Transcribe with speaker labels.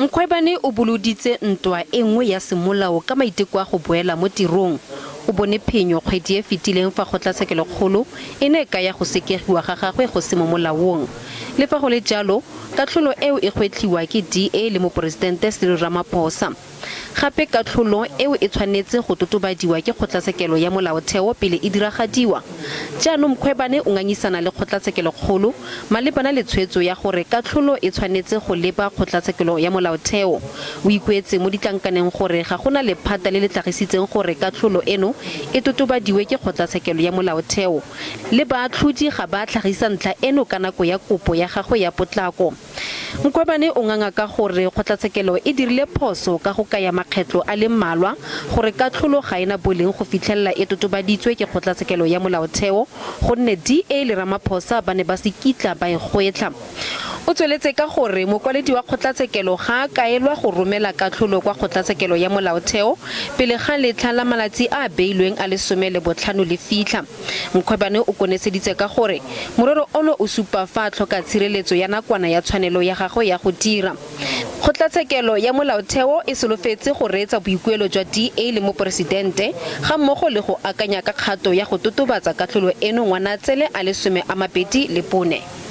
Speaker 1: Mkhwebane o boloditse ntwa e nngwe ya semolao ka maiteko a go boela mo tirong. O bone phenyo kgwedi e fetileng fa kgotlatshekelokgolo e ne e kaya go sekegiwa ga gagwe go se mo molaong. Le fa go le jalo, katlholo eo e gwetlhiwa ke DA le Moporesidente Cyril Ramaphosa. Gape katlholo eo e tshwanetse go totobadiwa ke Kgotlatshekelo ya Molaotheo pele e diragadiwa. Jaanong Mkhwebane o ngangisana le Kgotlatshekelokgolo malebana le tshwetso ya gore katlholo e tshwanetse go leba Kgotlatshekelo ya Molaotheo. O ikuetse mo ditlankaneng gore ga go na lephata le le tlhagisitseng gore katlholo eno e totobadiwe ke Kgotlatshekelo ya Molaotheo le baatlhodi ga ba a tlhagisa ntlha eno ka nako ya kopo ya gagwe ya potlako. Mkhwebane o nganga ka gore kgotlatshekelo e dirile phoso ka go kaya makgetlo a le mmalwa gore katlholo ga e na boleng go fitlhelela e totobaditswe ke kgotlatshekelo ya molaotheo gonne DA le Ramaphosa ba ne ba se kitla ba e gwetlha. O tsweletse ka gore mokwaledi wa kgotlatshekelo ga a kaelwa go romela katlholo kwa kgotlatshekelo ya molaotheo pele ga letlha la malatsi a a beilweng a le 15 le fitlha. Mkhwebane o koneseditse ka gore morero ono o supa fa a tlhoka tshireletso ya nakwana ya tshwanelo ya gagwe ya go dira. Kgotlatshekelo ya Molaotheo e solofetse go reetsa boikuelo jwa DA le Moporesidente gammogo le go akanya ka kgato ya go totobatsa katlholo eno Ngwanaatsele a le 24.